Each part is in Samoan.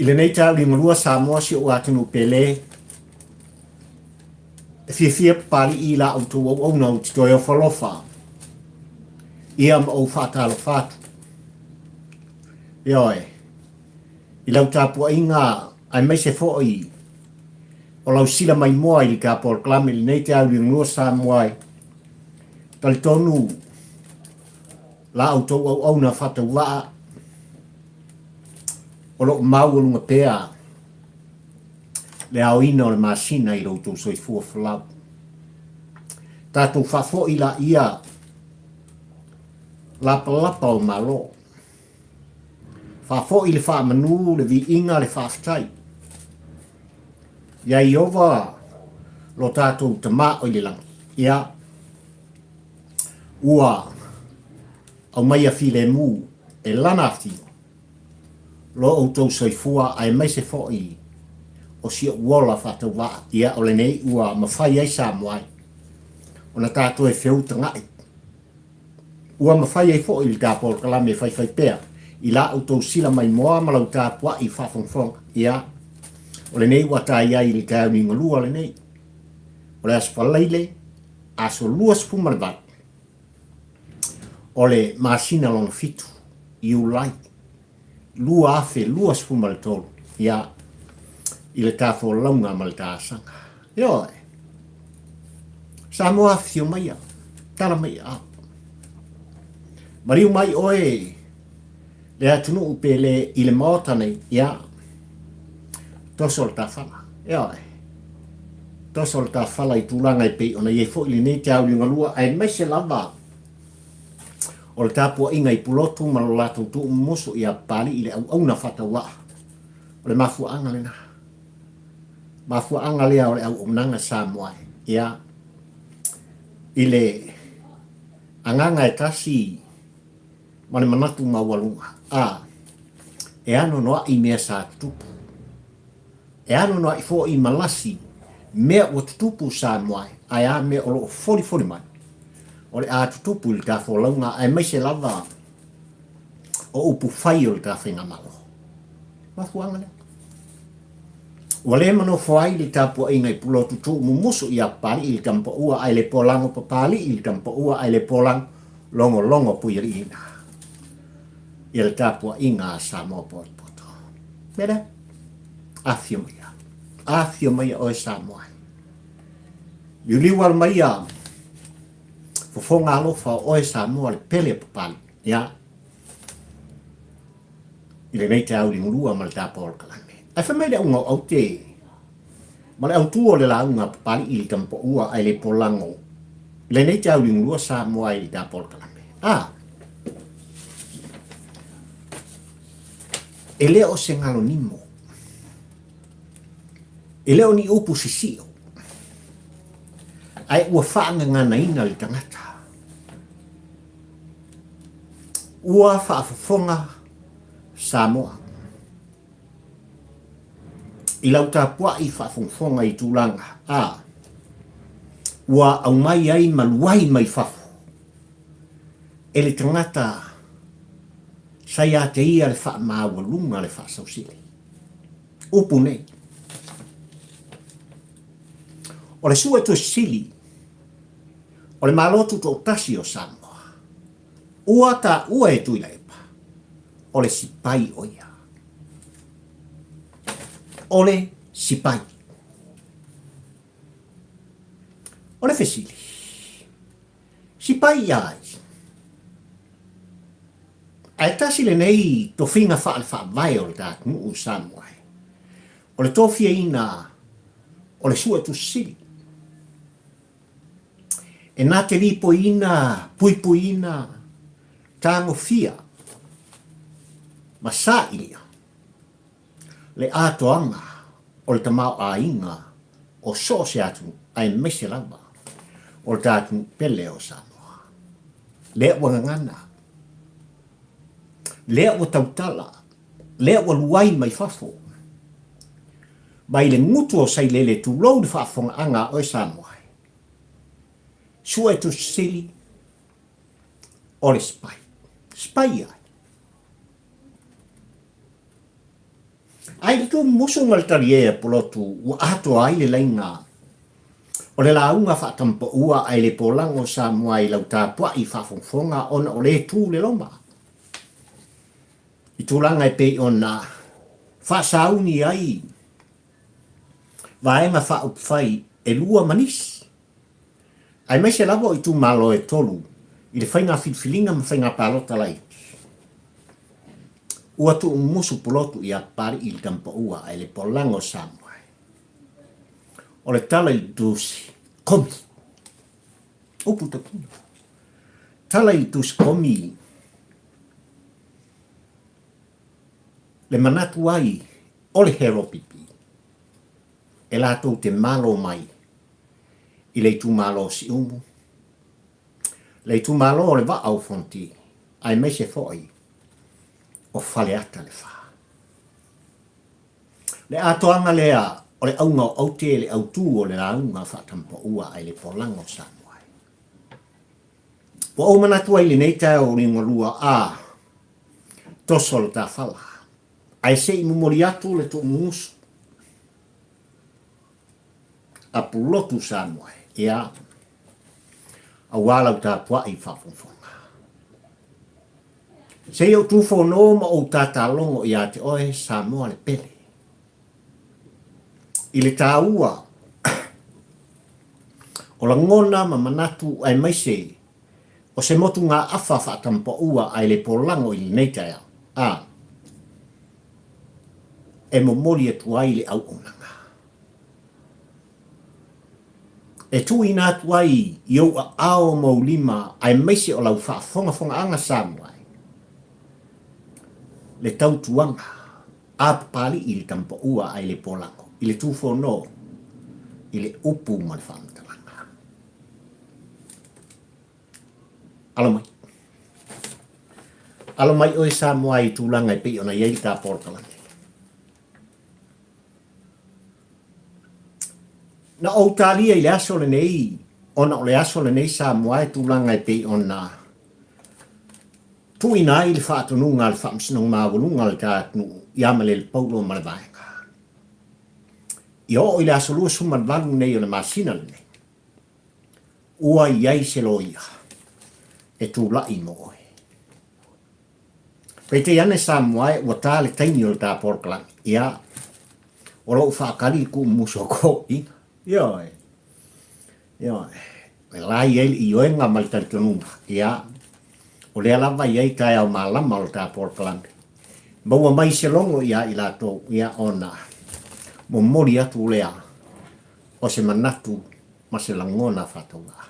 I lenei taeao liugalua Samoa si ou atunuu pele, e fiafia Papalii i la outou auauna ou te toe ofo alofa ia ma ou faatalofa atu. Ioe, i lau tapuaiga aemaise foi o lau sila maimoa i le ta polokalame i lenei taeao liugalua Samoa e talitonu la outou auauna faatauvaa O lo o maualuga pea le aoina o le masina i lo outou soifua folau. Tatou faafoi laia lapalapa o Malo. Faafoi le faamanu, le viiga, le faafetai. Ia Ieova lo tatou Tama o i le lagi, ia, ua aumaia filemu e Lana Afio lo outou soifua aemaise foi o si ou ola faatauvaa, ia o lenei ua mafai ai Samoa ai ona ta toe feutaga'i. Ua mafai ai foi le ta polokalame e faifai pea i la outou sila maimoa ma lau tapua'i faafogafoga, ia o lenei ua ta i ai i le taeao liugalua lenei, o le Aso Faraile, aso 28. O le masina lona fitu, Iulai, 2023, ia, i le ta folauga ma le ta asaga. Ioe. Samoa afifio maia, tala mai i aao. Maliu mai oe le atunuu pele i le maota nei, ia, toso le tafala. Ioe. Toso le tafala i tulaga e pei ona i ai foi lenei taeao liugalua, aemaise lava o le tapuaiga i Pulotu ma lo latou tuumumusu ia Papalii i le auauna faatauaa. O le mafuaaga lena. Mafuaaga lea o le auaunaga Samoa e, ia, i le agaga e tasi ma le manatu maualuga, a, e anoanoai mea sa tutupu. E anoanoai foi ma lasi mea ua tutupu Samoa ae a mea o lo o folifoli mai o le a tutupu i le ta folauga aemaise lava o upu fai o le ta faigamalo. Mafuaaga lea. Ua le manofo ai le tapuaiga i Pulotu tuumumusu ia Papalii i le Tamapaua ae le polago Papalii i le Tamapaua ae le polago logologo Puialiiina ia le tapuaiga a Samoa potopoto. Mea lea. Afio maia. Afio maia oe Samoa. Liuliu ala maia fofoga alofa o oe Samoa le pele o Papalii. Ia. I lenei taeao liugalua ma le tapa o le kalame. Ae fai mai le auga o aute ma le autū o le lauga a Papalii i le Tamapaua ae le polago i lenei taeao liugalua Samoa i le tapa o le kalame. A. E le o se galo nimo. E le o ni upu sisio. Ae ua faagaganaina le tagata. Ua faafofoga Samoa i lau tapuai faafogafoga i tulaga a ua aumai ai ma luai mai fafo e le tagata sa ia te ia le faamaualuga le faasausili. Upu nei. O le Suetusi-Sili o le Malo Tutoatasi o Samoa, ua taua e Tuilaepa, o le sipai o ia. O le sipai. O le fesili, sipai ia ai? Ae tasi lenei tofiga faale-faavae o le ta atunuu i Samoa, o le tofiaina o le Suetusi-Sili. E na te lipoiina, puipuiina, tagofia ma sailia le atoaga o le tamaoaiga o so o se atunuu aemaise lava o le ta atunuu pele o Samoa. Lea ua gagana, lea ua tautala, lea ua luai mai fafo, mai le gutu o Sailele tulou le faafofogaaga a oe Samoa e. Suetusi-Sili o le spy. Spy ia ai. Ae i le tuumusu ma le talie a Pulotu ua atoa ai le laina o le lauga faatamapaua ae le polago Samoa i lau tapuai faafogafoga ona o le tu le loma i tulaga e pei ona faasauni ai vaega faaupufai e lua ma nisi, aemaise lava o itumalo e tolu i le faiga filifiliga ma faiga palota laiti. Ua tuumusu Pulotu ia Papali'i i le tamapaua ae le polago Samoa. O le tala i le tusi komi. Upu tautino. Tala i le tusi komi le manatu ai o le Heropipi e latou te malo mai i le itumalo o Siumu, le itumalo o le Vaa o Fonoti, aemaise foi o Faleata le Fa. Le atoaga lea o le auga o aute le autu o le lauga faatampaua ae le polaga o Samoa. Ua ou manatu ai i lenei taeao liugalua a toso le tafala, ae se i momoli atu le tuumumusu a Pulotu Samoa, ia, aua lau tapuai faafogafoga. Se i ou tufono ma ou tatalogo ia te oe Samoa le pele. I le taua o lagona ma manatu aemaise o se motugaafa faatampaua ae le polago i lenei taeao, a e momoli atu ai le auaunaga. E tuuina atu ai i ou aao ma ou lima aemaise o lau faafogafogaaga Samoa le tautuaga a Papali'i i le tamapaua ae le polago i le tufono i le upu ma le faamatalaga. Alo mai. Alo mai oe Samoa i tulaga e pei ona i ai le ta polokalame. Na ou talia i le aso lenei, ona o le aso lenei Samoa e tulaga e pei ona tuuina ai le faatonuga a le Faamasinoga Maualuga o le ta atunuu ia Malelepaulo ma le Vaega. Ia oo i le aso 28 nei o le masina lenei, ua i ai se loia e tulai mo oe. Peitai ane Samoa e ua ta le taimi o le ta polokalame. Ia, o lou faakali i kuu musu toeaiina. Ioe. Ioe. E la i ai le ioega ma le talitonuga. Ia, o lea lava i ai taeao malama o le ta polokalame. Maua mai se logo ia i latou, ia ona momoli atu lea o se manatu ma se lagona faatauvaa.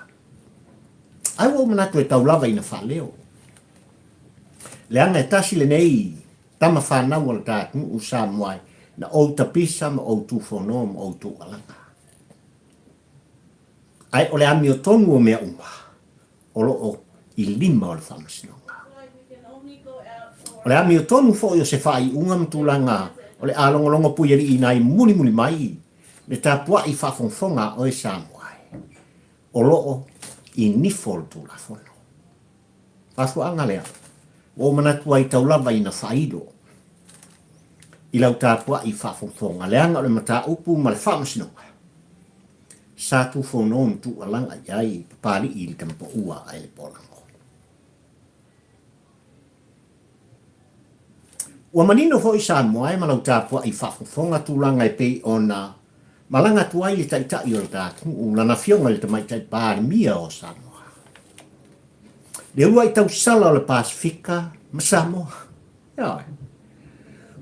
Ae ua ou manatu e tau lava ina faaleo. Leaga e tasi lenei tama fanau a le ta atunuu Samoa na ou tapisa ma ou tufono ma ou tuualaga. Ae o le amiotonu o mea uma o lo o i lima o le Faamasinoga. O le amiotonu foi o se faaiuga ma tulaga o le alogologo puialii nai mulimuli mai le tapuai faafogafoga a oe Samoa o lo o i nifo o le Tulafono. Mafuaaga lea, ua ou manatu ai tau lava ina faailo i lau tapuai faafogafoga, leaga o le mataupu ma le faamasinoga sa tufono ma tuualaga i ai Papali'i i le tamapaua ae le polago. Ua manino foi Samoa e ma lau tapuai faafogafoga tulaga e pei ona malaga atu ai le Taitai o le ta atunuu, lana Afioga i le Tamaitai Palemia o Samoa. Le uluai tausala o le Pasefika ma Samoa. Ioe.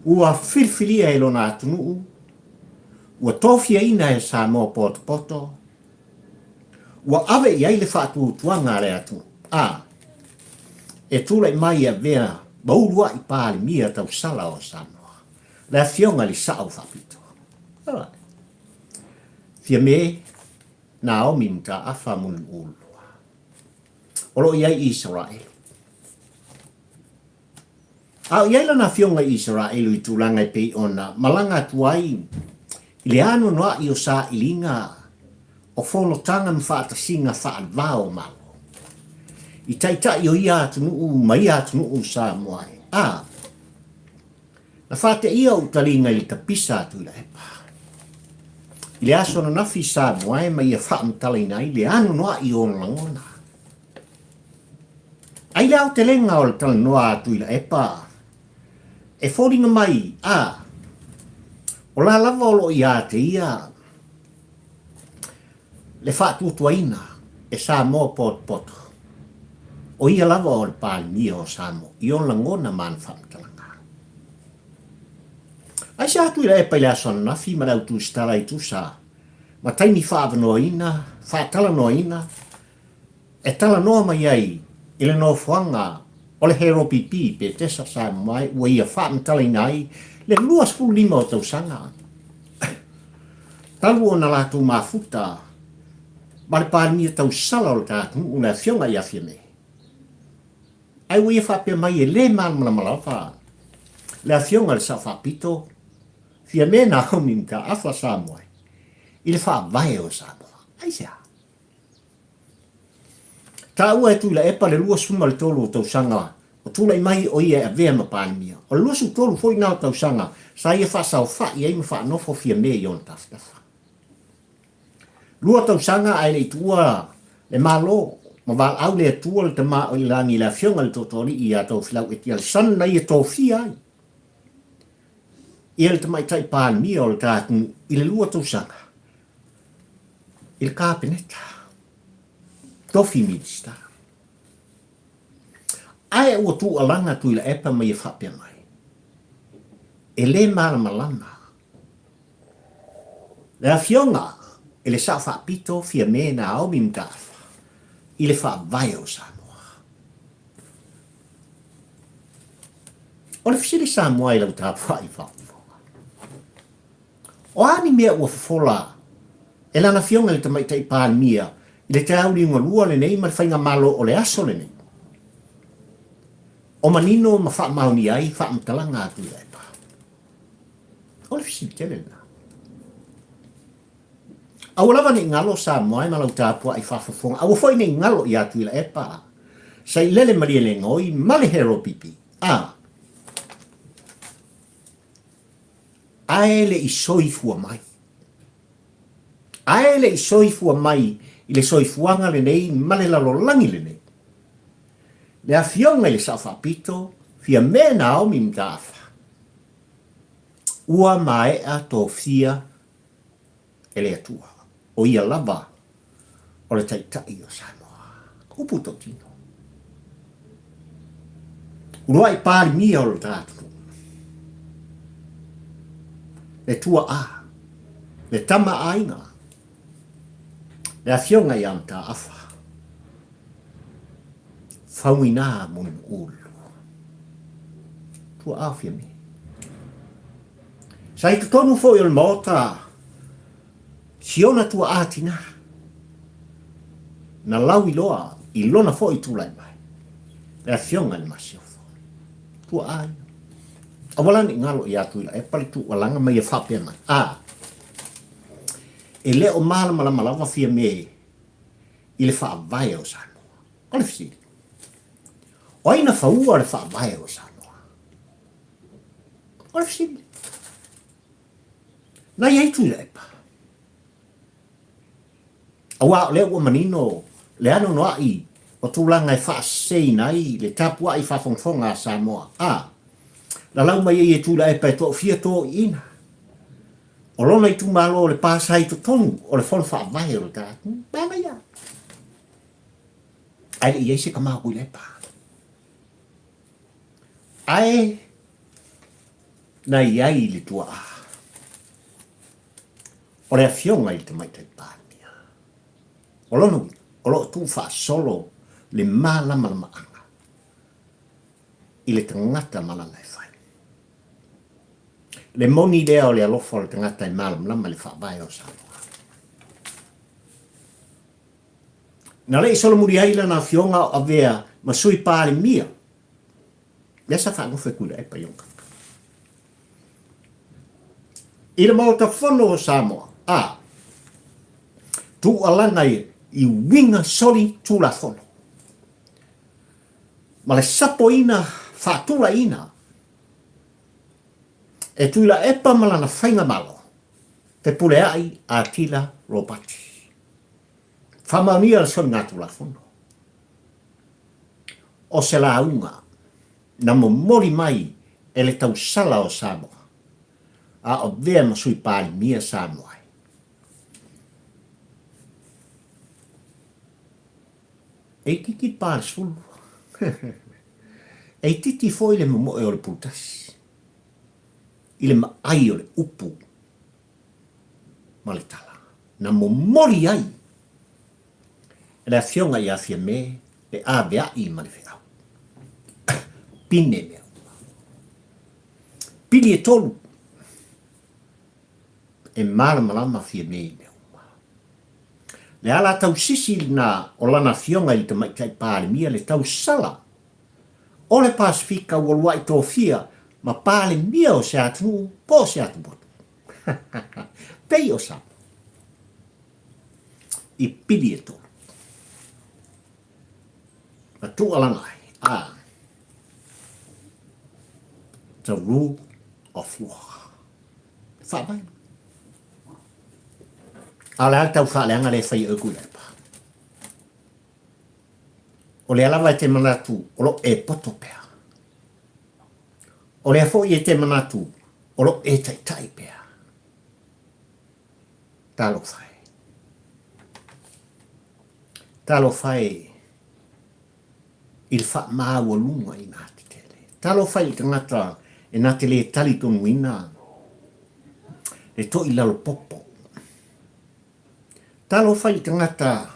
Ua filifilia e lona atunuu, ua tofiaina e Samoa potopoto, ua ave i ai le faatuatuaga a le atunuu, a e tulai mai e avea ma uluai Palemia tausala o Samoa, le Afioga i le Sao Faapito. Ioe. Fiame Naomi Mataafa Mulimu'ulua. O lo o i ai i Isaraelu. A o i ai lana afioga i Isaraelu i tulaga e pei ona malaga atu ai i le anoanoai o sailiga o fonotaga ma faatasiga faaleva o Malo i taitai o ia atunuu ma ia atunuu Samoa e a. Na faateia ou taliga i le tapisa a Tuilaepa. I le aso ananafi Samoa e ma ia faamatalaina ai le anoanoai o ona lagona. Ai le aotelega o le talanoa a Tuilaepa e foliga mai a o la lava o lo o ia te ia le faatuatuaina e Samoa potopoto, o ia lava o le Palemia o Samoa i ona lagona ma ana faamatalaga. Aisea Tuilaepa i le aso ananafi ma le au tusitala i tusa ma taimi faaavanoaina, faatalanoaina, e talanoa mai ai i le nofoaga o le HRPP Petesa Samoa ua ia faamatalaina ai le 25 o tausaga talu ona latou mafuta ma le Palemia tausala o le ta atunuu le Afioga ia Fiame. Ae ua ia faapea mai e le malamalama lava le Afioga i le Sao Faapito Fiame Naomi Mataafa Samoa i le faavae o Samoa. Aisea? Taua e Tuilaepa le 23 o tausaga o tulai mai o ia e avea ma Palemia. O le 23 foi na o tausaga sa ia faasaofa'i ai ma faanofo Fiame i ona tafatafa. Lua tausaga ae le i tuua le Malo ma valaau le Atua le Tama o i Lagi i le Afioga i le Tootooalii ia Tofilau Etialesana na ia tofia ai ia le Tamaitai Palemia o le ta atunuu i le lua tausaga i le Kapeneta, tofi Minisita. Ae ua tuualaga Tuilaepa ma ia faapea mai, e le malamalama le Afioga i le Sao Faapito Fiame Naomi Mataafa i le faavae o Samoa. O le fesili Samoa i lau tapuai faafofoga. O a ni mea ua fofola e lana Afioga i le Tamaitai Palemia i le taeao liugalua lenei ma le Faigamalo o le aso lenei? O manino ma faamaonia ai faamatalaga a Tuilaepa. O le fesili tele lena. Aua lava ne i galo Samoa e ma lau tapuai faafofoga, aua foi ne i galo ia Tuilaepa, Sailele Malielegaoi ma le HRPP. A. Ae le i soifua mai. Ae le i soifua mai i le soifuaga lenei ma le lalolagi lenei. Le Afioga i le Sao Faapito, Fiame Naomi Mataafa, ua maea tofia e le Atua, o ia lava o le Taitai o Samoa. Upu tautino. Uluai Palemia o le ta atunuu. Le tuaa, le tama aiga, le afioga ia Mataafa, Fauina Mulimuulu. Tuaa o Fiame. Sa i totonu foi o le Maota si ona tuaa tinā, na lauiloa i lona foi tulai mai, le Afioga i le Masiofo. Tuaa ia. Aua la ne i galo ia Tuilaepa le tuualaga ma ia faapea mai, a, e le o malamalama lava Fiame i le faavae o Samoa. O le fesili, o ai na faua le faavae o Samoa? O le fesili. Na i ai Tuilaepa. Aua o lea ua manino le anoanoai o tulaga e faaseseina ai le tapuai faafogafoga a Samoa. A lalau mai ai e Tuilaepa e toafia toiina o lona itumalo o le pa sa i totonu o le fono faavae o le ta atunuu. Manaia! Ae le i ai se tama o Tuilaepa. Ae na i ai le tuaa o le Afioga i le Tamaitai Palemia. O lona uiga, o lo o tuufaasolo le malamalamaaga i le tagata ma lana e fai. Le moni lea o le alofa o le tagata e malamalama i le faavae o Samoa. Na le i solomuli ai lana afioga o avea ma Sui Palemia Lea sa faanofo e Tuilaepa i ona tagata. I le Maota Fono o Samoa, a tuualaga i uiga soli Tulafono ma le sapoina faatulaiina E Tuilaepa ma lana faigamalo, Fepuleai Atila Ropati. Faamaonia le soligatulafono. O se lauga na momoli mai e le tausala o Samoa, a o vea ma Sui Palemia Samoa ai. E itiiti le pa 12. E itiiti foi le momoe o le pulutasi i le maai o le upu ma le tala na momoli ai e le Afioga ia Fiame le aveai ma le feau. Pine mea uma. Pili e tolu e malamalama Fiame i mea uma. Le ala tausisi lena o lana afioga i le Tamaitai Palemia le tausala o le Pasefika ua lua'i tofia ma Palemia o se atunuu po o se atumotu. Pei o Samoa. I pili e tolu. Ma tuualana ai, a the rule of law. Faavae. A o le a le tau faaleaga lea e fai e oe Tuilaepa? O lea lava e te manatu o lo e poto pea. O lea foi e te manatu o lo e taitai pea. Talofa e. Talofa e i le faamaualuga i nā tetele. Talofa i le tagata e na te lē talitonuina le toʻilalo popo. Talofa i le tagata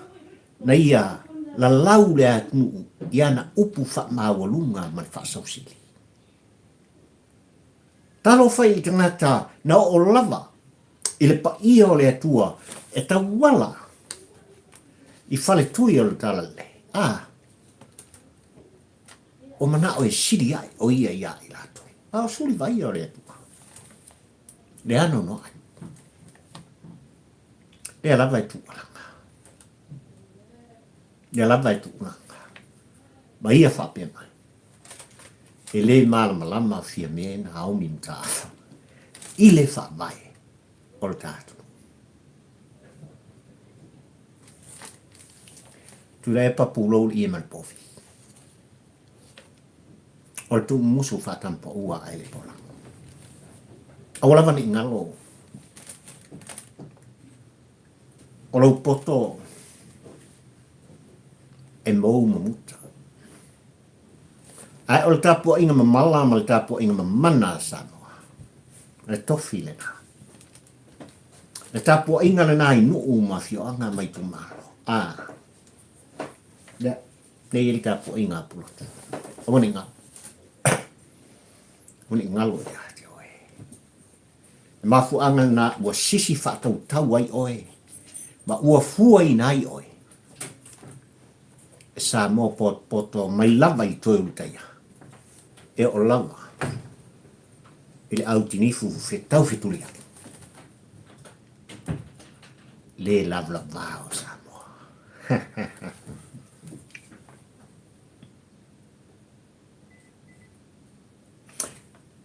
na ia lalau le atunuu i ana upu faamaualuga ma le faasausili. Talofa i le tagata na oo lava i le paia o le Atua e tauala i faletui o le Talalelei. A, o manao e sili aʻe o ia iā i latou. A o sulivaia o le Atua, le anoanoai. Lea lava e tuualaga. Lea lava e tuulaga. Ma ia faapea mai. E le malamalama Fiame Naomi Mataafa i le faavae o le tatou. Tuilaepa pulou le ie ma le povi. O le tuumumusu faatampaua ae le pola. Aua lava ne i galo o lou poto e mou ma muta. Ae o le tapuaiga mamala ma le tapuaiga mamana a Samoa, le tofi lena. Le tapuaiga lena i nuu ma afioaga ma itumalo. A, lea, lea i ai le tapuaiga a Pulotu. Aua ne i galo. Aua ne i galo ia te oe. Le mafuaaga lena ua sisi faatautau ai oe ma ua fuaina ai oe e Samoa potopoto mai lava i toe Ulutaia, e oo lava i le autinifu fetau fetuliai, le lavalava o Samoa.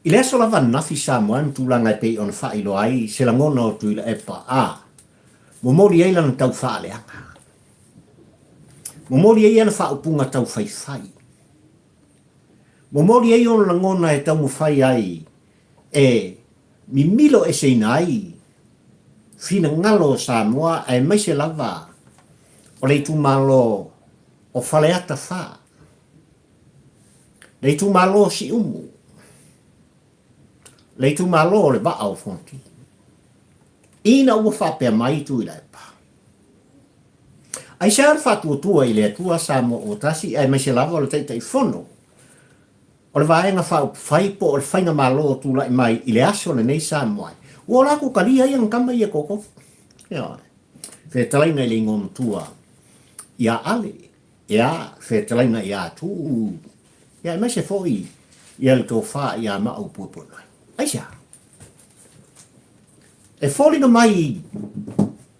I le aso lava ananafi Samoa ma tulaga e pei ona faailoa ai se lagona o Tuilaepa a momoli ai lana tau faaleaga. Momoli ai ana faaupuga tau faifai. Momoli ai ona lagona e taumafai ai e mimilo eseina ai finagalo o Samoa aemaise lava o le itumalo o Faleata 4. Le itumalo o Siumu. Le itumalo o le Vaa o Fonoti. Ina ua faapea mai Tuilaepa. Aisea le faatuatua i le Atua Samoa ua tasi aemaise lava o le Taitaifono o le Vaega Faaupufai po o le Faigamalo o tulai mai i le aso lenei Samoa ai. Ua o latou talia ai ana tama ia toatolu. Ioe. Fetalaiga i le igoa matua ia Ale. Ia, fetalaiga ia Tuu, ia aemaise foi ia le tofa ia Maaupuepue mai. Aisea? E foliga mai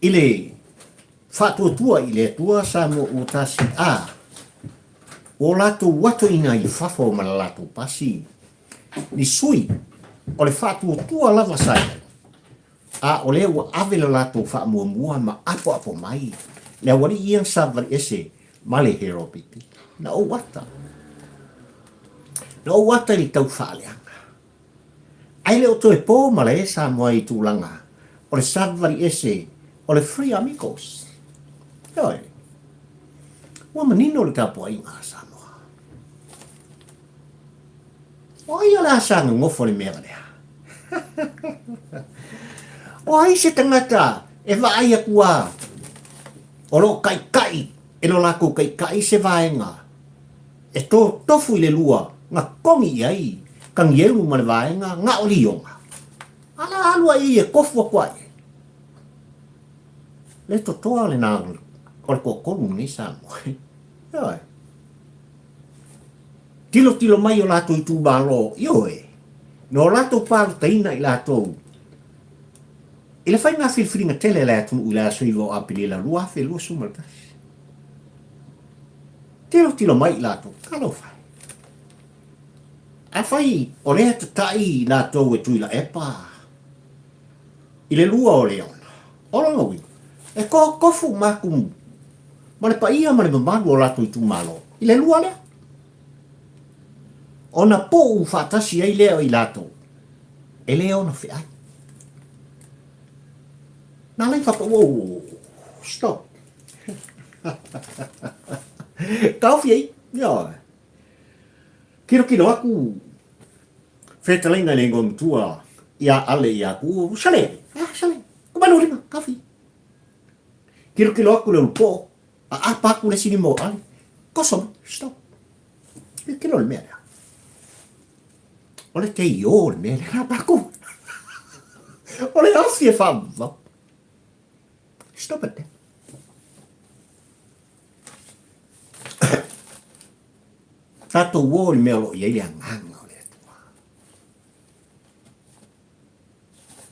i le faatuatua i le Atua Samoa ua tasi a o latou atoina i fafo ma le latou pasi ni sui. O le faatuatua lava sa i ai, a o lea ua ave le latou faamuamua ma apoapo mai le aualii ia na savavali ese ma le Harold Beatty. Na ou ata. Na ou ata i le tau faaleaga. Ae le o toe po malae Samoa i tulaga o le savavali ese o le Free Amigos. Ioe. Ua manino le tapuaiga a Samoa. O ai o le a sa gagofo le mea valea? O ai se tagata e vaai atu a o lo o kaikai e lo latou kaikai se vaega e totofu i le lua na kogi i ai Kanielu ma le vaega na o Lioga. Ala alu ai e kofu atu ai. Le totoa lena o le toatolu lenei Samoa. Ioe. Tilotilo mai o latou itumalo, ioe, na o latou palotaina i latou i le faiga filifiliga tele a le atunuu i le aso 9 o Aperila 2021. Tilotilo mai i latou, talofa e. Afai o lea tatai i latou e Tuilaepa i le lua o Leona, o lona uiga, e totofu uma atu ma le paia ma le mamalu o latou itumalo i le lua lea. Ona puu faatasi ai lea o i latou e le ono feai. Na alai faapea, whoa, stop. Taofi ai, ioe. Tilotilo atu fetalaiga i le igoa matua ia Ale ia Tuuu, sale, ah, sale, kumalu lima, taofi. Tilotilo atu le ulupoo, aapa atu le isi lima o Ale, koso mai, stop. Tilotilo le mea lea. O le teio le mea lea a tatou. O le afi e faavavau. Stop it. Tatou o i le mea o lo o i ai le agaga o le Atua.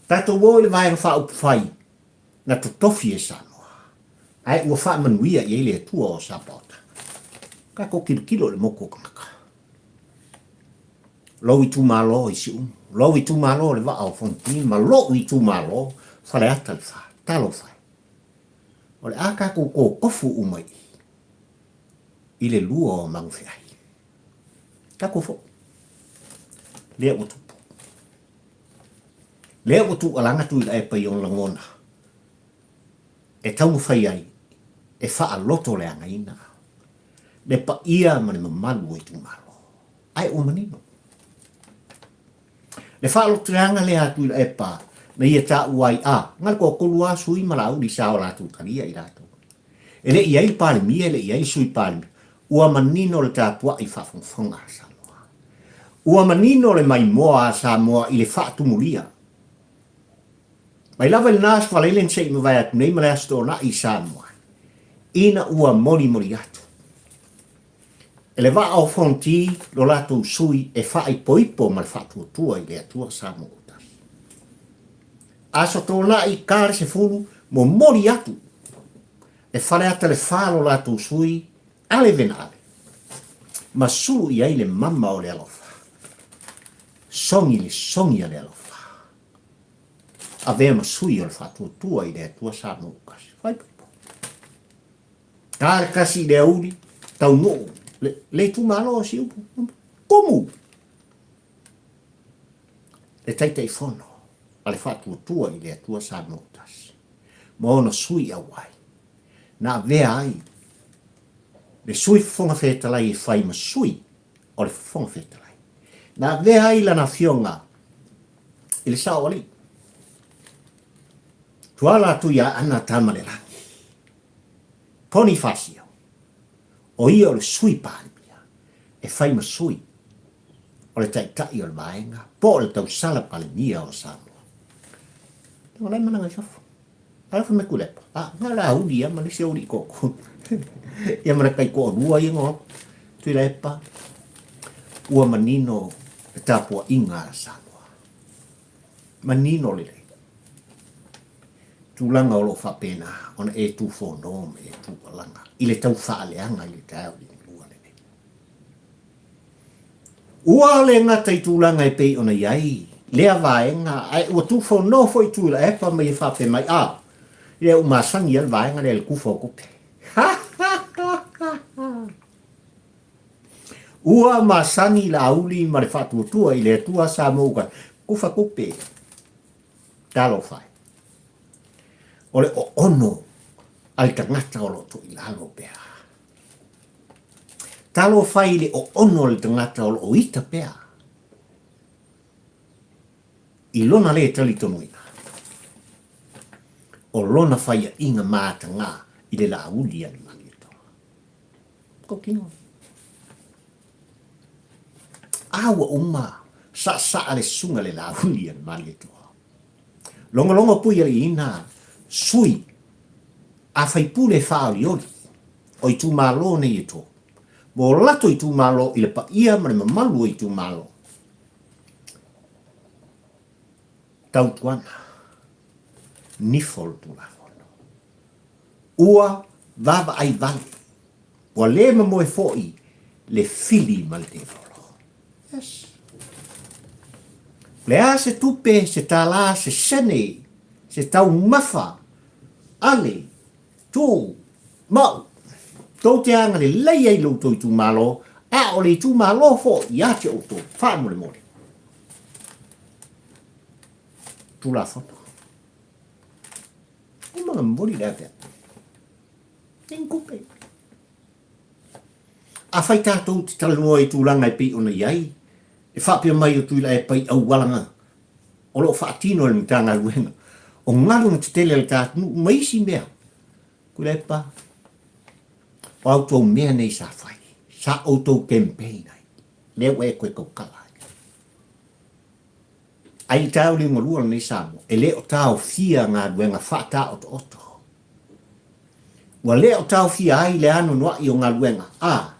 Tatou o i le Vaega Faaupufai na totofi e Samoa, ae ua faamanuia i ai le Atua o Sapaota. Tatou tilotilo i le motu o tagata. Lou itumalo i Siumu, lou itumalo le Vaa o Fonoti ma lou itumalo Faleata le Fa. Talofa e. O le a tatou totofu uma i i le lua o Magufeai. Tatou foi. Lea ua tupu. Lea ua tuualaga Tuilaepa i ona lagona e taumafai ai e faaloto leagaina le paia ma le mamalu o itumalo. Ae ua manino. Le faalotoleaga lea a Tuilaepa na ia taua ai a, na le toatolu lava sui ma Laauli sa o latou talia i latou. E le i i ai le Palemia, e le i i ai le Sui Palemia. Ua manino le tapuai faafogafoga a Samoa. Ua manino le maimoa a Samoa i le faatumulia. Mai lava i lena aso Faraile na se i mavae atu nei ma le Aso Toonai i Samoa, ina ua molimoli atu e le Vaa o Fonoti lo latou sui e faaipoipo ma le faatuatua i le Atua Samoa ua tasi. Aso Toonai ka le 10, momoli atu e Faleata le Fa lo latou sui Ale Venaale ma sulu i ai le mama o le alofa. Sogi le sogi a le alofa. Avea ma sui o le faatuatua i le Atua Samoa ua tasi. Faaipoipo. Ta le kasi i le auli, taunuu le, le itumalo o Siumu. Tumu! Le Taitaifono a le Faatuatua i le Atua Samoa ua tasi, ma ona sui auai, na avea ai le Sui Fofoga Fetalai e fai ma sui o le Fofoga Fetalai. Na avea ai lana afioga i le Sao Alii. Tuala atu ia Ana Tamalelagi, Ponifasio, o ia o le Sui Palemia e fai ma sui o le Taitai o le Vaega po o le Tausala Palemia o Samoa. O la e malaga i fafo. Alofa mai Tuilaepa. A, na o le auli ia ma nisi auli i koko. Ia ma le taitoalua ia no Tuilaepa. Ua manino le tapuaiga a Samoa. Manino lelei. Tulaga o lo o faapena ona e tufono ma e tuualaga i le tau faaleaga i le taeao liugalua lenei. Ua le gata i tulaga e pei ona i ai. lea vaega, ae ua tufono foi Tuilaepa ma ia faapea mai, a, lea ua masani a le vaega lea i le kufa o tupe. Ha, ha, ha, ha, ha. Ua masani le auli ma le faatuatua i le Atua Samoa uka kufa tupe. Talofa e. O le oono a le tagata o lo o toilalo pea. Talofa i le oono a le tagata o lo o ita pea i lona le talitonuina o lona faiaʻiga matagā i le lāuli a le Malietoa. Kotino. A ua uma saasaa le susuga le lāuli a le Malietoa. Logologo pui aliina sui a faipule faaolioli o itumalo nei e to. Mo lato itumalo i le paia ma le mamalu o itumalo. Tautuana, nifo o le Tulafono. Ua vaavaai vale, ua le mamoe foi le fili ma le tevolo. Yes. Le a se tupe, se tālā, se sene, se taumafa, ale, tū, mau, tou te agalelei ai i lo outou itumalo, a o le itumalo foi ia te outou, faamolemole. Tulafono. Uma na momoli le ave atu. E ni tupe. Afai tatou te talanoa i tulaga e pei ona i ai, e faapea mai o Tuilaepa i auala o lo o faatino e le Matagaluega o galuega tetele a le ta atunuu ma isi mea. Tuilaepa, o a outou mea nei sa fai, sa outou campaign ai, lea ua e toe tautala ai. Ai i taeao liugalua lenei Samoa, e le o taofia galuega faataotooto. Ua le o taofia ai le anoanoai o galuega, a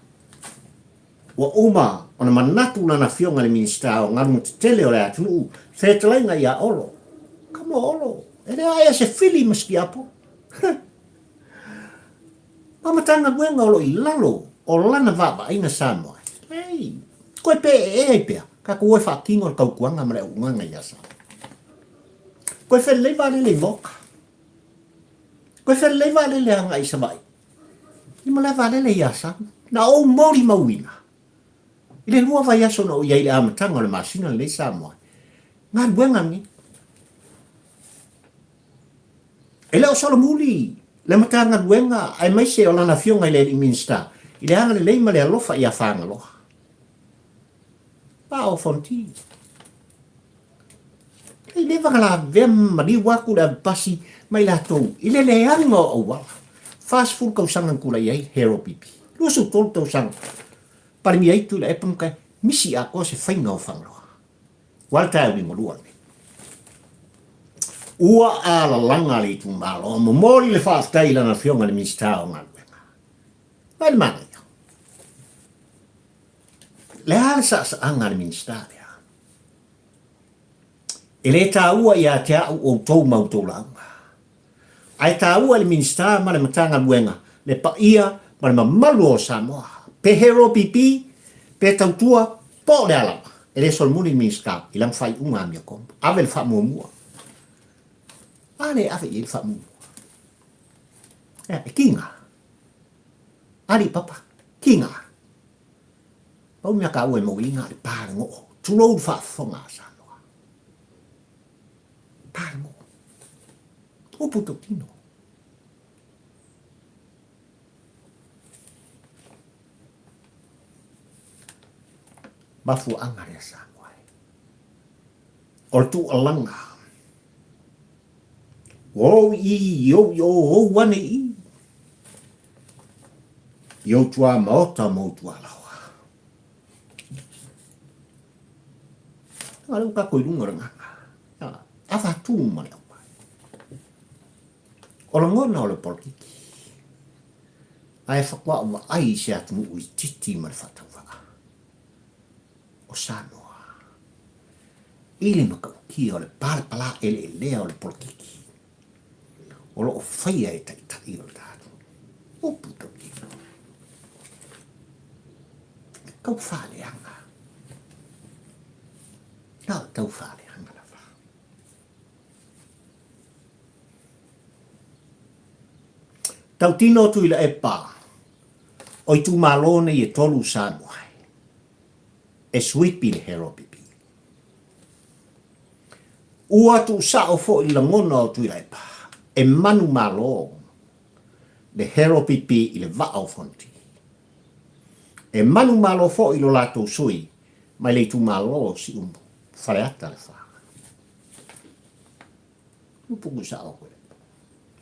ua uma ona manatu lana Afioga i le Minisita o Galuega Tetele o le atunuu, fetalaiga ia Olo. Come on Olo, e le aea se fili ma se tiapo. Ma Matagaluega o lo o i lalo o lana vaavaaiga Samoa. Ei, koe pe e ai pea, tatou o e faatino le tautuaga ma le auaunaga ia Samoa. Koe felelei vaalele i Maoka. Koe felelei vaalele agai i Savaii. I malae vaalele ia Samoa. Na ou molimauina i le lua vaiaso na ou i ai i le amataga o le masina lenei Samoa. Galuega lenei. E le o solomuli le Matagaluega aemaise o lana Afioga i le Alii Minisita i le agalelei ma le alofa ia Fagaloa. Pao Fonti. E le vagalavea maliu atu le avepasi ma i latou i le leaga o auala. 40 tausaga na tulai ai Hero Pipi. 23 tausaga. Palemia ai Tuilaepa ma Kae. Misi atoa se faiga o Fagaloa. Ua le taeao liugalua lenei. Ua alalaga le itumalo, momoli le faafetai i lana afioga i le Minisita o Galuega. Mai le manaia. Le a le saasaaga a le Minisita lea? E le taua ia te au outou ma outou lauga. Ae taua i le Minisita ma le Matagaluega le paia ma le mamalu o Samoa. Pe hero pipi, pe tautua, po o le a lava, e le solomuli le Minisita i lana faaiuga amiotonu. Ave le faamuamua. A le ave i ai le faamuamua. Ea, e kiga. Alii papa, kiga. Pau mea taua e mauiga le pa le goo. Tulou le faafofoga a Samoa. Pa le goo. Upu tautino. Mafuaaga lea Samoa e. O le tuualaga. Ua ou i i ou i o ou ane i. I ou tuā maota ma ou tuā laoa. A lea ua tatou i luga o le gaga. Avatu ma le aumai. O lagona o le polokiki. Ae faatoa ou vaai i se atunuu itiiti ma le faatauvaa. O Samoa. I le matautia o le palapala eleelea o le polokiki o lo o faia e taitai o le tatou upu tautino. E tau faaleaga. Na o tau faaleaga. Tautino Tuilaepa, o itumalo nei e tolu Samoa e suipi le HLPP. Ua tuusao foi le lagona o Tuilaepa e manumalo le HLPP i le Vaa o Fonoti. E manumalo foi lo latou sui mai le itumalo o Siumu, Faleata le Fa. Upu tuusao o Tuilaepa.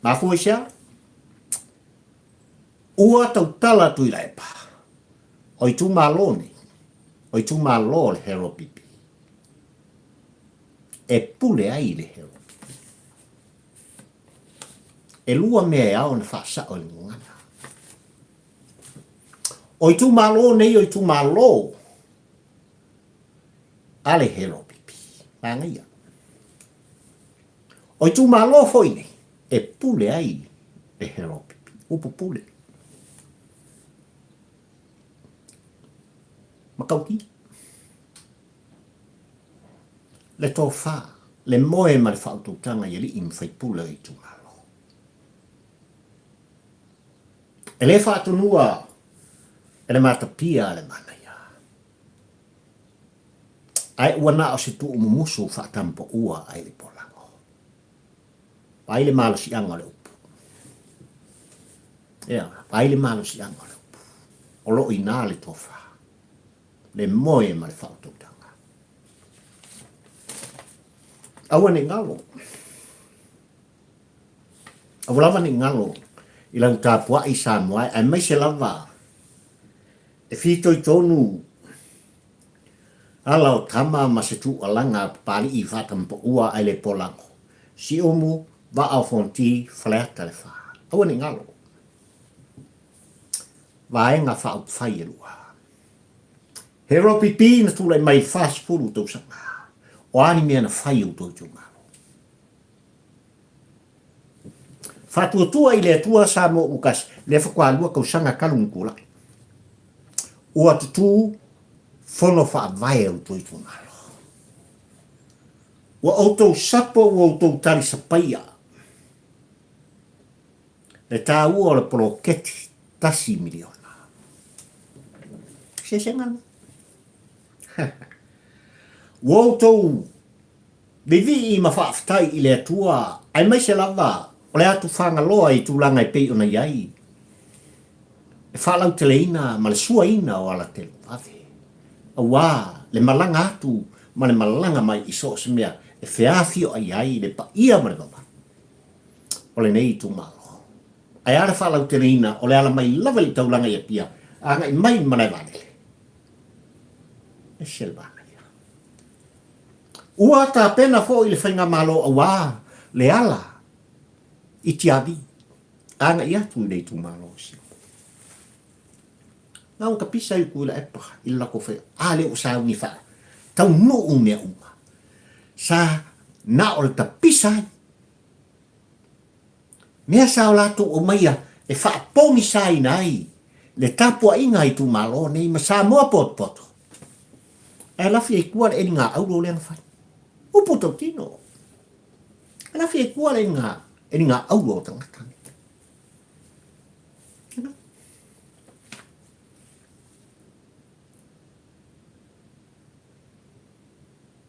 Mafua i se a? Ua tautala Tuilaepa, o itumalo nei, o itumalo o le HLPP. E pule ai le HLPP. E lua mea e ao ona faasao i le gagana. O itumalo nei o itumalo a le HLPP. Manaia. O itumalo foi nei e pule ai le HLPP. Upu pule. Matautia. Le tofa, le moe ma le faautautaga i alii ma faipule o itumalo. E le faatonua e le matapia a le manaia. Ae ua na o se tuumumusu faatampoua ai le polago. Vaai le malosiaga o le upu. Ea, vaai le malosiaga o le upu. O lo o i ina le tofa, le moe ma le faautautaga. Aua ne i galo. Aua lava ne i galo i lau tapuai Samoa aemaise lava e fitoitonu ala o tama ma se tuualaga a Papalii faatamapaua ae le polago, Siumu, Vaa o Fonoti, Faleata le Fa. Aua ne i galo. Vaega Faaupufai e lua. He roa pipī na tulai mai i le 40 tausaga. O a ni mea na fai e outou itumalo? Faatuatua i le Atua Samoa Ukasi, lea faatoa lua tausaga talu na tulai. Ua tutū fono faavae a outou itumalo. Ua outou sapo ua outou talisapaia le taua o le poloketi $1 miliona. Eseesega lena. Ua outou Vivii ma faafetai i le Atua, aemaise lava o le atu Fagaloa i tulaga e pei ona i ai, e faalauteleina ma le suaina o alatele vave, auā le malaga atu ma le malaga mai i so o se mea e feafioai ai le paia ma le mamalu o lenei itumalo. Ae a le faalauteleina o le ala mai lava i le taulaga i Apia agai mai i le malae vaalele? Ese le manaia. Ua tapena foi le Faigamalo auā le ala i Tiavi agai atu i le itumalo o Siumu. Na ona tapisa i Tuilaepa i le latou fai, a lea ua sauni faa taunuu mea uma. Sa na o le tapisa ai. Mea sa o latou aumaia e faapogisaina ai le tapuaiga a itumalo nei ma Samoa potopoto. Ae lafi ai tua le eliga auro lea na fai. Upu tautino. Ae lafi ai tua le eliga, eliga auro o tagata nei.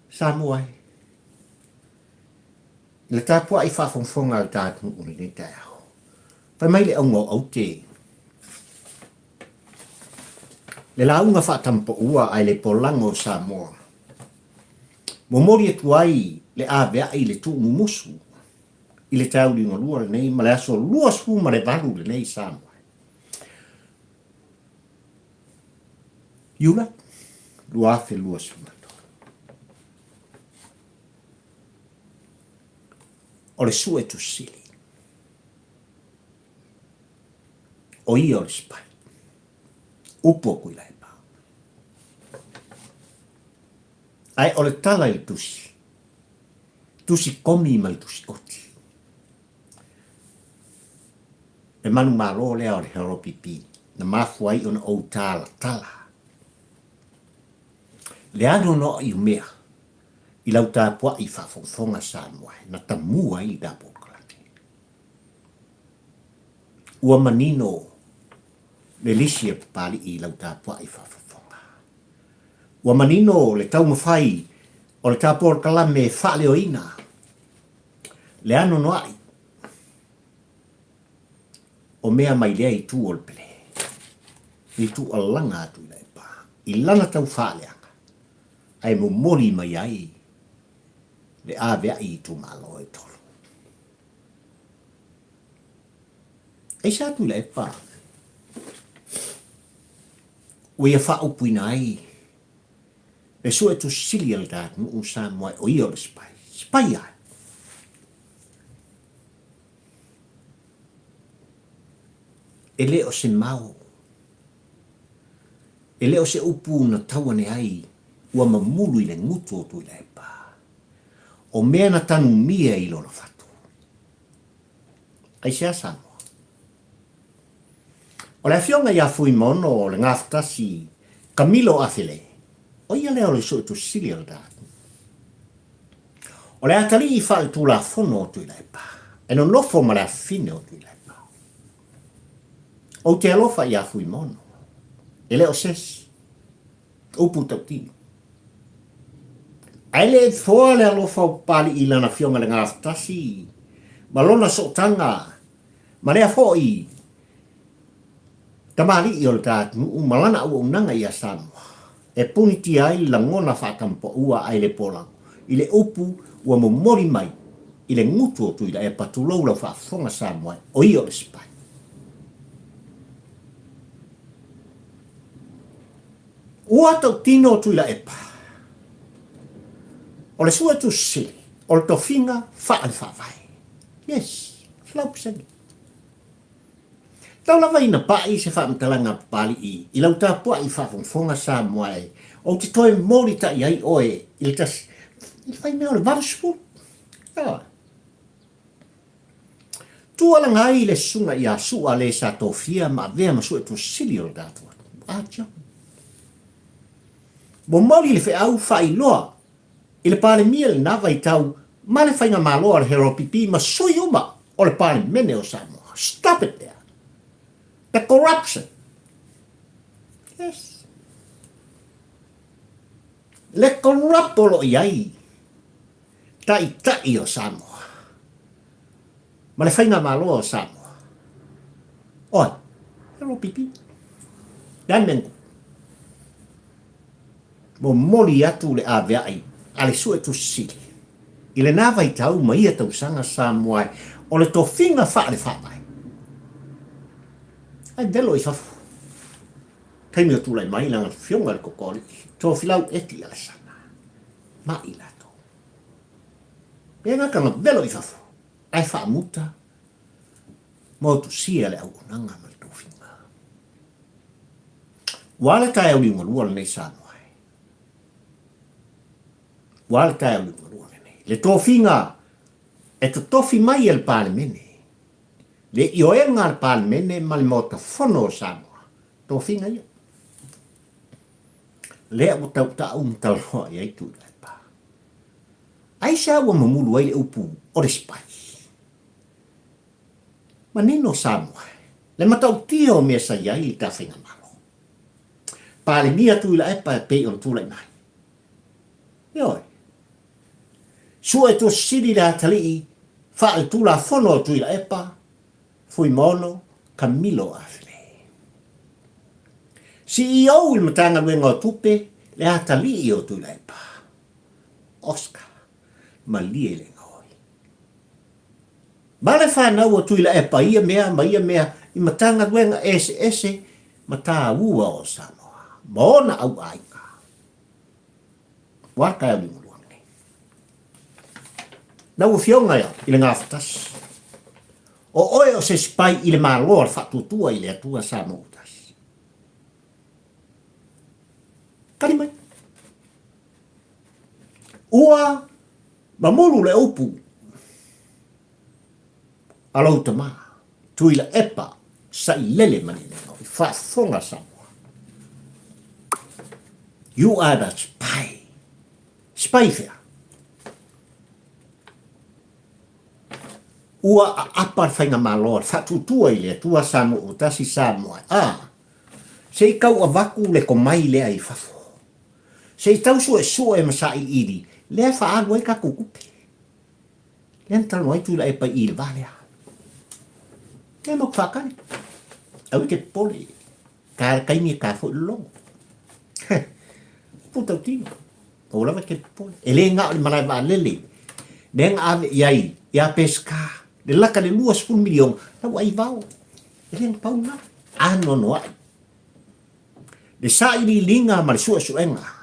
Samoa e. I le tapuai faafogafoga a le ta atunuu i lenei taeao, fai mai le auga o aute, le lauga faatamapaua ae le polaga o Samoa. Momoli atu ai le aveai i le tuumumusu i le taeao liugalua lenei ma le aso 28 lenei Samoa. Iulai 2023. O le Suetusili. O ia o le spy. Upu a Tuilaepa. Ae o le tala i le tusi, tusi komi ma le tusi oti. Le manumalo lea o le HLPP na mafua ai ona ou talatala. Le anoanoai o mea i lau tapuai faafogafoga Samoa na tamua ai le ta polokalame. Ua manino le lisi a Papali'i i lau tapua'i faafofoga. Ua manino le taumafai o le tapolokalame e faaleoina le anoanoa'i o mea mai lea itu o le pele i tuualaga a Tuilaepa i lana tau faaleaga ae momoli mai ai le avea'i i itumalo e tolu. Aisea Tuilaepa ua ia faaupuina ai le Suetusi Sili a le ta atunuu o Samoa o ia o le spy? Spy ai? E le o se mao, e le o se upu na tau ane ai ua mamulu i le gutu o Tuilaepa, o mea na tanumia i lona fatu. Aisea Samoa? O le afioga ia Fuimaono o le Gafatasi Kamilo Afele, o ia lea o le Suetusi Sili o le ta atunuu. O le atalii faaletulafono o Tuilaepa, e nonofo ma le afafine o Tuilaepa. Ou te alofa ia Fuimaono, e le o sesi, upu tautino. Ae le foa le alofa o Papali'i i lana afioga i le Gafatasi ma lona sootaga ma lea foi tamalii o le ta atunuu ma lana auaunaga ia Samoa e punitia ai le lagona faatampaua ae le polago i le upu ua momoli mai i le gutu o Tuilaepa tulou lau faafofoga Samoa o ia o le spy. Ua tautino o Tuilaepa o le Suetusi Sili o le tofiga faale-faavae. Yes, 100%. Tau lava ina pai se faamatalaga a Papali'i i lau tapua'i faafogafoga Samoa e, ou te toe molita'i ai oe i le tasi, i le faimea o le 80. Ioe. Tualaga ai le susuga ia Su'a le sa tofia ma avea ma Suetusi Sili o le tatou atunuu. Ah, John. Momoli le feau faailoa i le Palemia i lena vaitau ma le Faigamalo a le Heropipi ma sui uma o le Palemene o Samoa. Stop it there. The corruption. Yes. Le corrupt o lo o i ai Taitai o Samoa ma le Faigamalo o Samoa. Oi, Heropipi. Le mengu. Momoli atu le avea'i a le Suetusi Sili i lena vaitau ma ia tausaga Samoa e o le tofiga faale-faavae. Ae velo i fafo. Taimi o tulai mai lana afioga i le Tokoalii, Tofilau Eti Alesana ma i latou. Pea gata na velo i fafo, ae faamuta ma otusia le auaunaga ma le tofiga. Ua a le taeao liugalua lenei Samoa e? Ua a le taeao liugalua lenei? Le tofiga e totofi mai e le Palemene, le ioega a le Palemene ma le Maota Fono o Samoa, tofiga ia. Lea ua tautau ma talanoa i ai Tuilaepa. Aisea ua mamulu ai le upu o le spy? Manino Samoa, le matautia o mea sa i ai i le ta faigamalo. Palemia Tuilaepa e pei ona tulai mai. Ioe. Sue Tusi Sili le atalii faaletulafono o Tuilaepa, Fuimaono Camillo Afele. CEO i le Matagaluega o Tupe, le atalii o Tuilaepa, Oscar Malie le gaoi. Ma le fanau o Tuilaepa ia mea ma ia mea i Matagaluega eseese ma taua o Samoa ma ona auaiga. Ua tae au liugalua lenei. Lau Afioga i le Gafatasi, o oe o se spy i le Malo a le Faatuatua i le Atua Samoa ua tasi. Tali mai. Ua mamulu le upu a lou tama, Tuilaepa sailele malielegaoi, faafofoga Samoa. You are the spy. Spy fea? Ua aapa le Faigamalo a le Faatuatua i le Atua Samoa ua tasi Samoa a se i tau avatu le tomai lea i fafo. Se i tau suesue ma sailiili lea e faaalu ai tatou tupe. Lea na talanoa ai Tuilaepa i i le va lea. Lea matou faatali. Aua e te popole. Ta le taimi e ta foi le logo. Upu tautino. Aua lava e te popole. E le na o le malae vaalele lea na ave i ai ia Peseta le laka le 20 miliona la ua ai vao. E le na pau lena. Anoanoai. Le sailiiliga ma le suesuega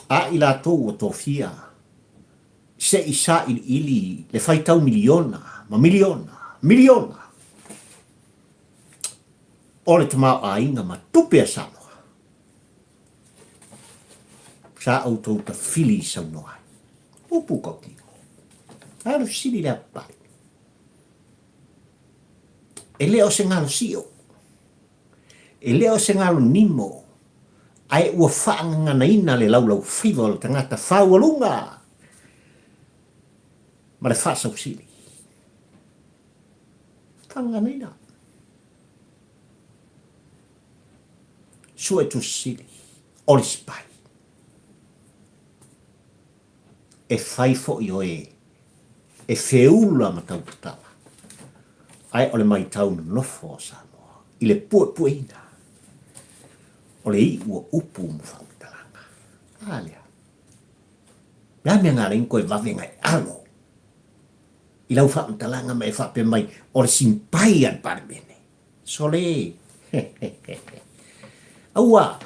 a i latou ua tofia se i sailiili le faitau miliona ma miliona, miliona o le tamaoaiga ma tupe a Samoa. Sa outou tafili saunoa ai. Upu tautino. A o le fesili lea papale. E le o se galosio. E le o se galo nimo, ae ua faagaganaina le laulaufaiva o le tagata faualuga ma le faasausili. Faagaganaina. Suetusili o le sipai. E fai foi oe e feula ma tautatala, ae o le maitau nonofo o Samoa i le puepueina o le iu o upu ma faamatalaga. A lea. Le a mea na ala ai ona toe vave ona e alo i lau faamatalaga ma e faapea mai o le simpai a le Palemene. Sole! Aua!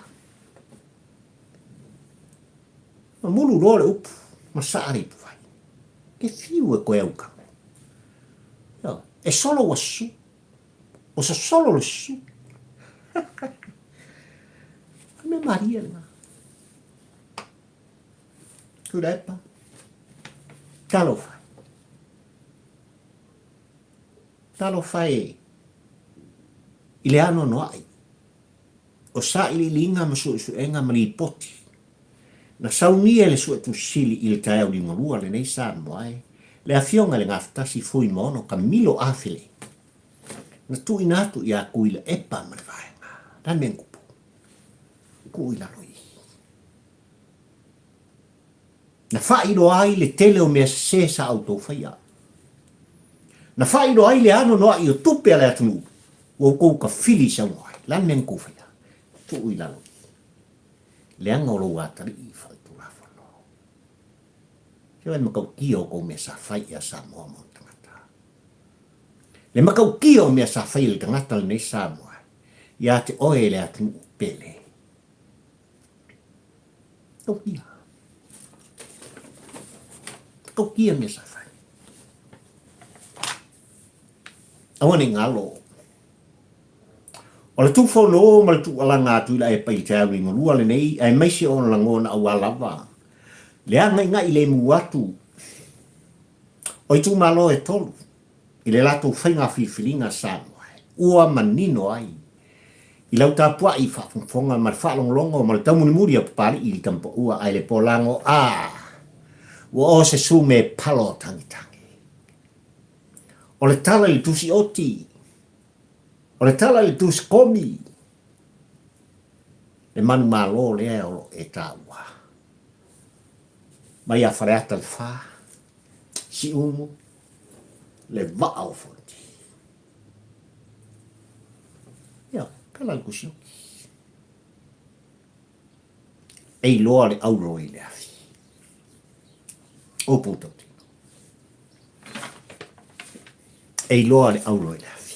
Mamulu loa le upu ma saa le ipuvai. Ke fiu e koe aukamu. Ioe. E solo ua susu. Ua sosolo le susu. O le mea malie lena. Tuilaepa. Talofa. Talofa e i le anoanoai o sailiiliga ma suesuega ma lipoti na saunia e le Suetusi Sili i le taeao liugalua lenei Samoa e le Afioga i le Gafatasi Fuimaono Kamilo Afele na tuuina atu ia Tuilaepa ma le vaega. Le a le mea na tupu? Tuu i lalo i i. Na faailoa ai le tele o mea sese sa outou faia. Na faailoa ai le anoanoai o tupe a le atunuu ua outou tafili saunoa ai. Le a le mea na outou faia? Tuu i lalo i leaga o lou atalii faaletulafono. Se le matautia o tou mea sa fai ia Samoa ma ona tagata. Le matautia o mea sa fai e le tagata lenei Samoa ia te oe le atunuu pele. Tautia. Tautia mea sa fai. Aua ne i galo. O le tūfono ma le tuualaga atu i la e pai te au i ngolua lenei, aemaise ona lagona aua lava le agaigai lemu atu o itumalo e tolu i le latou faiga filifiliga Samoa ua manino ai i lau tapuai faafogafoga ma le faalogologo ma le taumulimuli a Papalii i le Tamapaua ae le Polago a ua o se sume palo tagitagi. O le tala i le tusi oti, o le tala i le tusi komi, le manumalo lea o lo e taua mai ia Faleata le Fa, Siumu, le vaa o Fonoti. Ia, tala le tusi oti. E iloa le auro i le afi. O Pūtautino. E iloa le auro i le afi.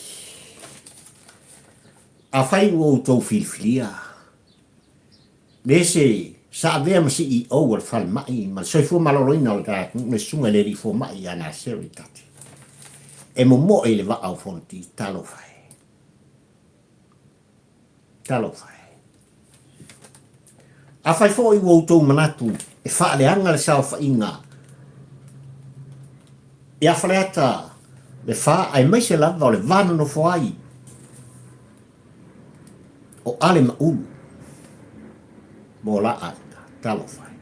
Afai ua outou filifilia le se sa avea ma CEO o le falemai ma le soifua maloloina o le atunuu, le susuga i le alii fomai ia Naseri Tate, e momoe i le vaa o Fonoti, talofa e. Talofa e. Afai foi ua outou manatu e faaleaga le saofaiga ia Faleata le Fa aemaise lava o le va nonofo ai o Ale ma Ulu mo la aiga, talofa e.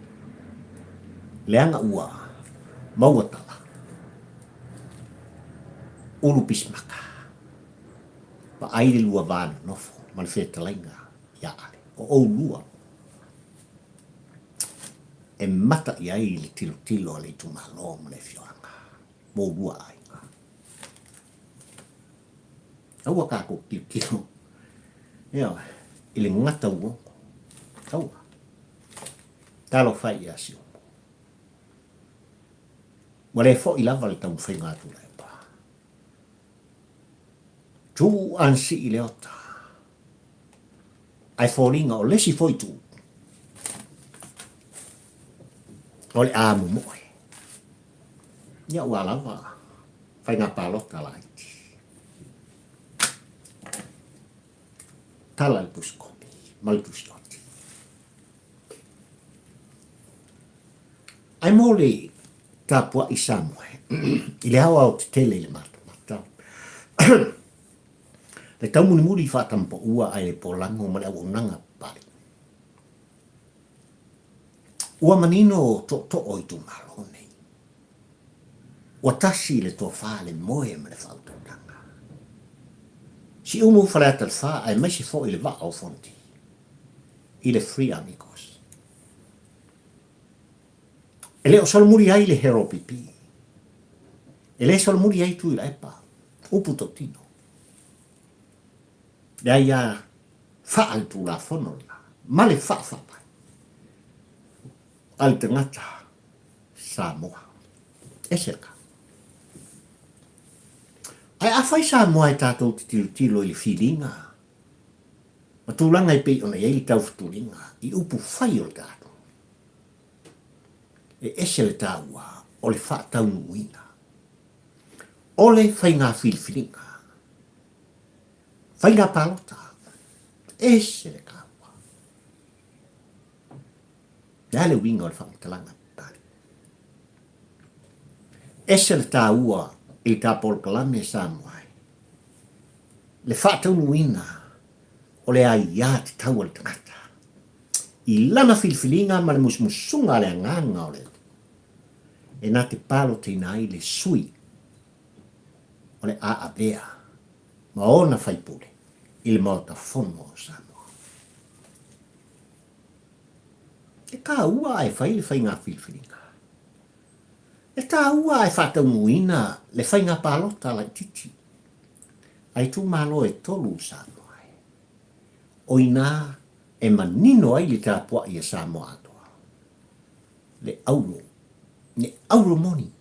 Leaga ua maua tala. Ulu Pisimaka. Vaai le lua va nonofo ma le fetalaiga ia Ale. O oulua e mata i ai le tilotilo a le itumalo ma le afioaga mo oulua aiga. Aua tatou tilotilo ioe, i le gata uogo. Aua. Talofa e ia Siumu. Ua le foi lava le taumafaiga a Tuilaepa. Tuu ansii le ota. Ae foliga o le isi foi tuu o le a momoe. Ia ua lava faiga palota laiti. Tala le tusikopi ma le tusioti. Ae mo le tapuai Samoa i le aoaotetele i le matamata, le taumulimuli faatamapaua ae le polago ma le auaunaga papalii. Ua manino tootoo o itumalo nei. Ua tasi le tofa, le moe ma le faautautaga. Siumu Faleata le Fa aemaise foi le vaa o Fonoti i le Free Amigos. E le o solomuli ai le Hero PP. E le solomuli ai Tuilaepa, upu tautino. Le aia faa le Tulafono lena, ma le faa-faavae a le tagata Samoa. Ese le ka. Ae afai Samoa e tatou te tilotilo i le filiga ma tulaga e pei ona i ai le taufutuliga i upu fai o le tatou, e ese le taua o le faataunuuina o le faiga filifiliga, faiga palota, ese le taua. Le a le uiga o le faamatalaga Papalii? Ese le taua i le ta polokalame Samoa ai, le faataunuuina o le aia tatau a le tagata i lana filifiliga ma le musumusuga a le Agaga o le Atua e na te palotaina ai le sui o le a avea ma ona faipule i le Maota Fono o Samoa. E taua ae fai le faiga filifiliga. E taua ae faataunuuina le faiga palota laitiiti a itumalo e tolu o Samoa ai. O inā e manino ai le tapuai a Samoa atoa, le auro, le auro moni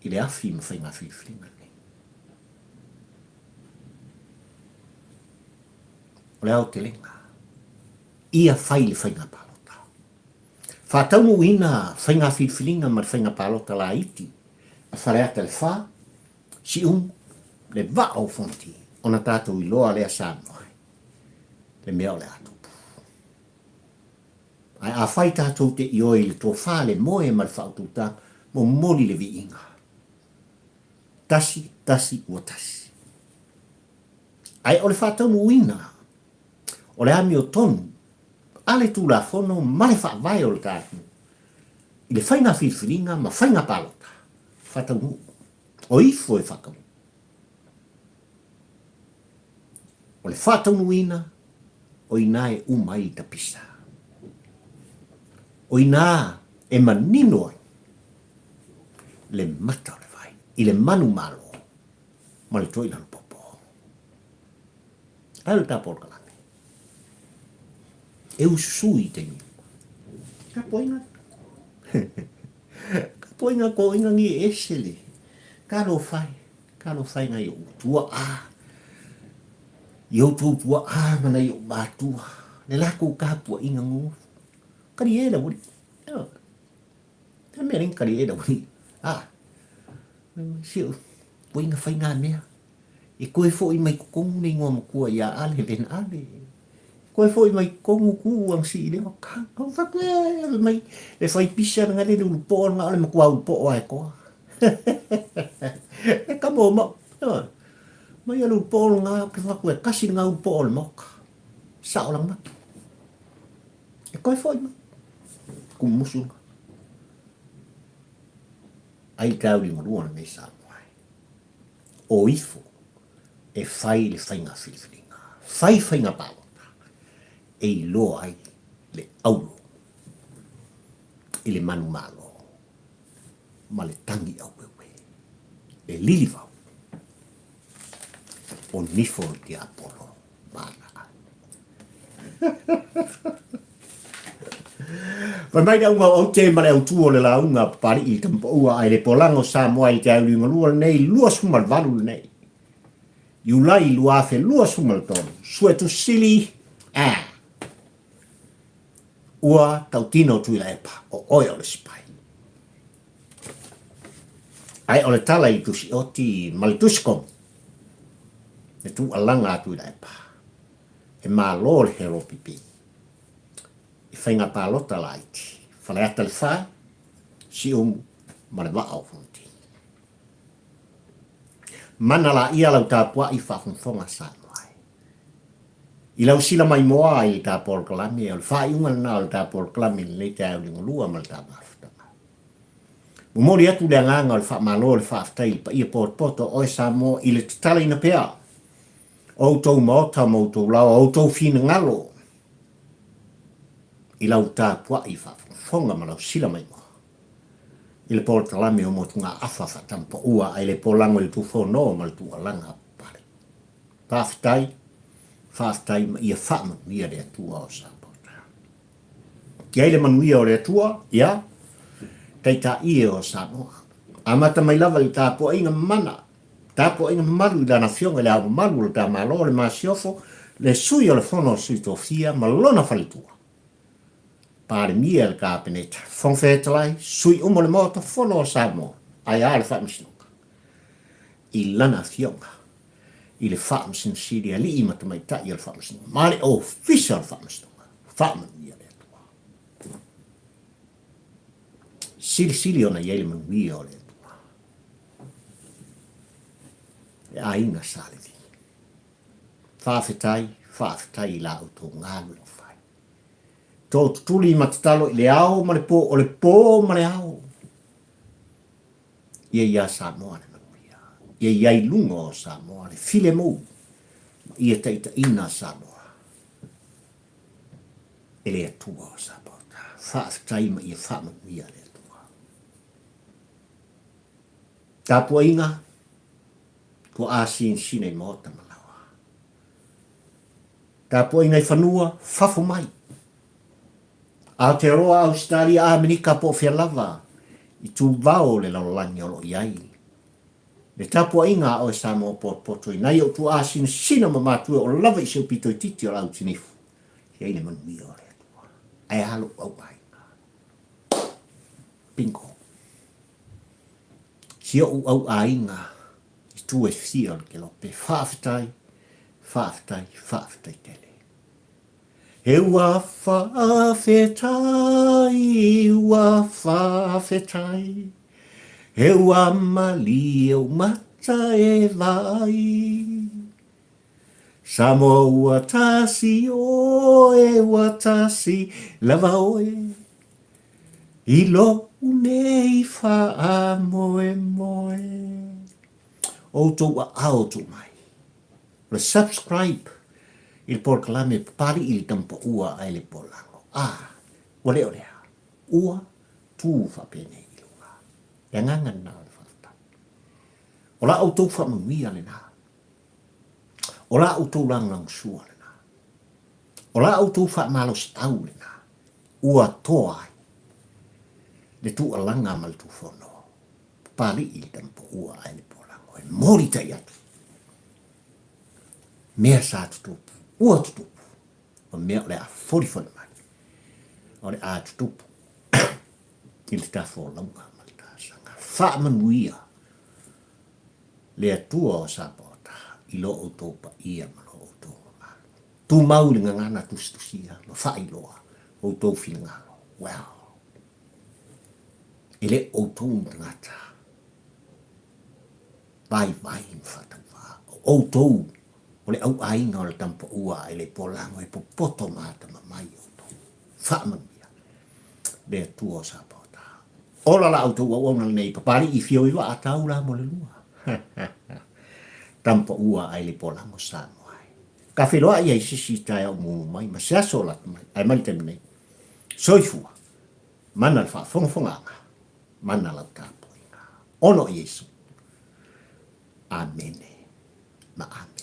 i le afi ma faiga filifiliga nei. O le aotelega, ia fai le faiga palota. Faataunuuina faiga filifiliga ma le faiga palota laiti a Faleata le Fa, Siumu, le Vaa o Fonoti, ona tatou iloa lea Samoa le mea o le a tupu. Ae afai tatou te ioe i le tofa, le moe ma le faautautaga, momoli le viiga. Tasi, tasi, ua tasi. Ae o le faataunuuina o le amiotonu a le Tulafono ma le Faavae o le ta atunuu i le faiga filifiliga ma faiga palota faataunuu, o ifo e faataunuu. O le faataunuuina o inā e uma ai le tapisa. O inā e manino ai le mata o le vai i le manumalo ma le toilalo popo. Ai o le tapo o le kalame. E ususu i taimi. Ka poinga. Ka poinga ko inga ngi e ese le. Ka lo fai. Ka lo fai ngai o tua a. I o tua tua a mana i o matua. Le lako ka pua inga ngu. Kari e la wuri. Ka mea ringa kari e la wuri. Ah. Siu. Poinga fai ngā mea. E koe foʻi mai kokogu le igoa makua iā Ale ven Ale. Koe foʻi mai kokogu ku ang si leo ka. Au fa koe ave mai le fai pisa nga le ulu po nga ole makua ulu po ai koa. E ka mo ma. Mai alu po nga ke fa koe kasi nga ulu po le moka. Sa o lang maki. E koe foʻi mai. Ku musu nga. Ai tau li ngolua le mei Samoa. O ifo e fai le faiga filifiliga, fai faiga palota e iloa ai le auro i le manumalo ma le tagi aueue, le lilivau o nifo o le tiapolo ma ana ai. Fai mai le auga o aute ma le autū o le lauga a Papali'i i Tamapaua ae le polaga o Samoa i le taeauliugalua lenei 28 lenei Iulai 2023, Suetusi Sili, a Ua tautino Tuilaepa, o oe o le sipai. Ae o le tala i tusi oti ma le tusi komu, le tuualaga a Tuilaepa, e malo le HLPP i faiga palota laiti, Faleata le 4, Siumu ma le Vaa o Fonoti. Mana laia lau tapuai faafogafoga Samoa e. I lau sila maimoa i le ta polokalame, o le faaiuga lena o le ta polokalame i lenei taeao liugalua ma le ta mafutaga. Momoli atu le agaga o le faamalo o le faafetai i le paia potopoto o oe Samoa i le tatalaina pea o outou maota ma outou laoa, outou finagalo i lau tapuai faafogafoga ma lau sila maimoa i le polokalame o motugaafa faatampaua ae le polago i le tufono ma le tuualaga a Papalii. Faafetai, faafetai ma ia faamanuia le Atua o Sapaota. I ai le manuia o le Atua, ia, Taitai e o Samoa. Amata mai lava i le tapuaiga mamana, tapuaiga mamalu i Lana Afioga i Le Ao Mamalu o le ta Malo, le Masiofo, le Sui o le Fono a Sui Tofia ma lona faletua, Palemia, le Kapeneta, Fofoga Fetalai, sui uma o le Maota Fono o Samoa, ae a le Faamasinoga i Lana Afioga i le Faamasino Sili, alii ma tamaitai o le Faamasinoga, ma le Ofisa o le Faamasinoga. Faamanuia le Atua. Silisili ona i ai le manuia o le Atua. Le aiga Sa Levi. Faafetai, faafetai i la outou galuega fai. Tootutuli ma tatalo i le ao ma le po, o le po ma le ao. Ia iā Samoa le manuia. Ia i ai luga o Samoa le filemu ma ia taitaiina Samoa e le Atua o Sapaota. Faafetai ma ia faamanuia le Atua. Tapuaiga, ua asinasina i maota ma laoa. Tapuaiga i fanua, fafo mai. Aotearoa, Ausetalia, Amerika po o fea lava i tuvao o le lalolagi o lo o i ai le tapuaiga a oe Samoa potopoto i nai ou tuaa sinasina ma matua o lava i si ou pito itiiti o le Autinifu, i ai le manuia o le Atua. Ae a lou auaiga? Bingo. Si ou auaiga i tu e fia o le Kelope. Faafetai, faafetai, faafetai tele. He ua faafetai, ua faafetai, He ua malie ou mata e vaai. Samoa ua tasi oe, ua tasi lava oe, I lou nei faamoemoe. Outou aao tuu mai. O le subscribe i le polokalame Papali'i i le Tamapaua ae le Polago. A, ua le o lea. Ua tu faapenei i luga. Le agaga lena o le faafetai. O la outou faamanuia lena. O la outou lagolagosua lena. O la outou faamalosiau lena. Ua toa ai le tuualaga ma le tufono. Papali'i le Tamapaua ae le Polago e molitai atu mea sa tutupu, ua tutupu, ma mea o le a folifoli mai, o le a tutupu i le tafolauga ma le tasaga. Faamanuia le Atua o Sapaota i lo outou paia ma lo outou mamalu. Tumau i le gagana tusitusia ma faailoa outou finagalo. Well, E le o outou ni tagata vaivai ma faatauvā. O outou o le auaiga o le Tamapaua e le polago e popoto ma atamamai outou. Faamanuia le Atua o Sapaota. Ola la outou auauna lenei Papali'i i fio i vaa tau la mo le lua. Tama paua ae le polago Samoa e. Ka feiloai ai sisi taeao mumu mai ma se aso o lata mai. Ae mai le taimi nei. Soifua. Mana le faafogafogaaga. Mana lau tapuaiga. Ona o Iesu. Amene ma amene.